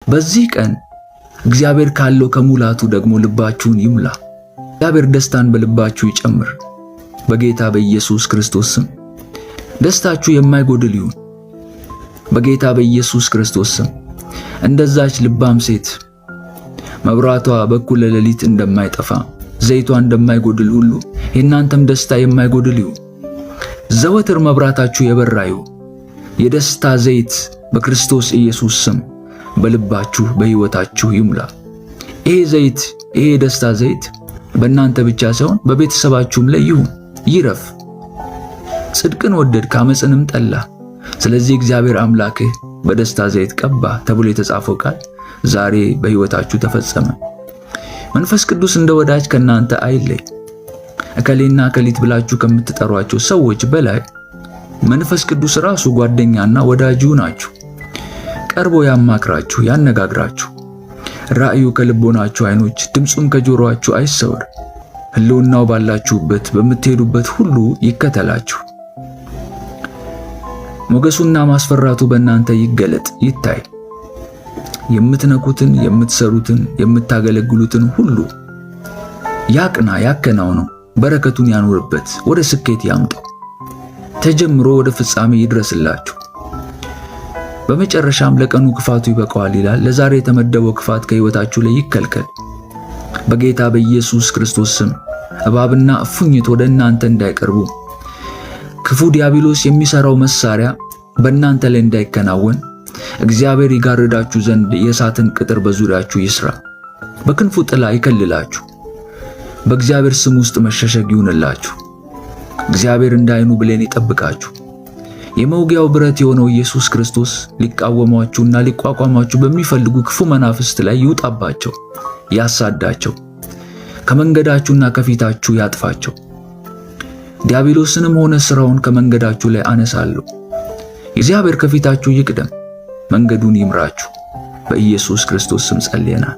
በዚህ ቀን እግዚአብሔር ካለው ከሙላቱ ደግሞ ልባችሁን ይሙላ። እግዚአብሔር ደስታን በልባችሁ ይጨምር። በጌታ በኢየሱስ ክርስቶስ ስም ደስታችሁ የማይጎድል ይሁን። በጌታ በኢየሱስ ክርስቶስ ስም እንደዛች ልባም ሴት መብራቷ በኩለ ሌሊት እንደማይጠፋ፣ ዘይቷ እንደማይጎድል ሁሉ የእናንተም ደስታ የማይጎድል ይሁን። ዘወትር መብራታችሁ የበራ ይሁን። የደስታ ዘይት በክርስቶስ ኢየሱስ ስም በልባችሁ በሕይወታችሁ ይሙላ። ይሄ ዘይት፣ ይሄ የደስታ ዘይት በእናንተ ብቻ ሳይሆን በቤተሰባችሁም ላይ ይሁን፣ ይረፍ። ጽድቅን ወደድክ ዓመፅንም ጠላህ፣ ስለዚህ እግዚአብሔር አምላክህ በደስታ ዘይት ቀባ ተብሎ የተጻፈው ቃል ዛሬ በሕይወታችሁ ተፈጸመ። መንፈስ ቅዱስ እንደ ወዳጅ ከእናንተ አይለይ። እከሌና እከሊት ብላችሁ ከምትጠሯቸው ሰዎች በላይ መንፈስ ቅዱስ ራሱ ጓደኛና ወዳጁ ናችሁ። ቀርቦ ያማክራችሁ፣ ያነጋግራችሁ። ራእዩ ከልቦናችሁ አይኖች፣ ድምፁም ከጆሮአችሁ አይሰወር። ሕልውናው ባላችሁበት በምትሄዱበት ሁሉ ይከተላችሁ። ሞገሱና ማስፈራቱ በእናንተ ይገለጥ ይታይ። የምትነኩትን፣ የምትሰሩትን፣ የምታገለግሉትን ሁሉ ያቅና ያከናውነው፣ በረከቱን ያኑርበት፣ ወደ ስኬት ያምጣው፣ ተጀምሮ ወደ ፍጻሜ ይድረስላችሁ። በመጨረሻም ለቀኑ ክፋቱ ይበቃዋል ይላል። ለዛሬ የተመደበው ክፋት ከሕይወታችሁ ላይ ይከልከል። በጌታ በኢየሱስ ክርስቶስ ስም እባብና እፉኝት ወደ እናንተ እንዳይቀርቡ፣ ክፉ ዲያብሎስ የሚሰራው መሳሪያ በእናንተ ላይ እንዳይከናወን እግዚአብሔር ይጋርዳችሁ ዘንድ የእሳትን ቅጥር በዙሪያችሁ ይስራ፣ በክንፉ ጥላ ይከልላችሁ። በእግዚአብሔር ስም ውስጥ መሸሸግ ይሁንላችሁ። እግዚአብሔር እንደ ዓይኑ ብሌን ይጠብቃችሁ። የመውጊያው ብረት የሆነው ኢየሱስ ክርስቶስ ሊቃወሟችሁና ሊቋቋሟችሁ በሚፈልጉ ክፉ መናፍስት ላይ ይውጣባቸው፣ ያሳዳቸው፣ ከመንገዳችሁና ከፊታችሁ ያጥፋቸው። ዲያብሎስንም ሆነ ስራውን ከመንገዳችሁ ላይ አነሳለሁ። እግዚአብሔር ከፊታችሁ ይቅደም፣ መንገዱን ይምራችሁ። በኢየሱስ ክርስቶስ ስም ጸልየናል።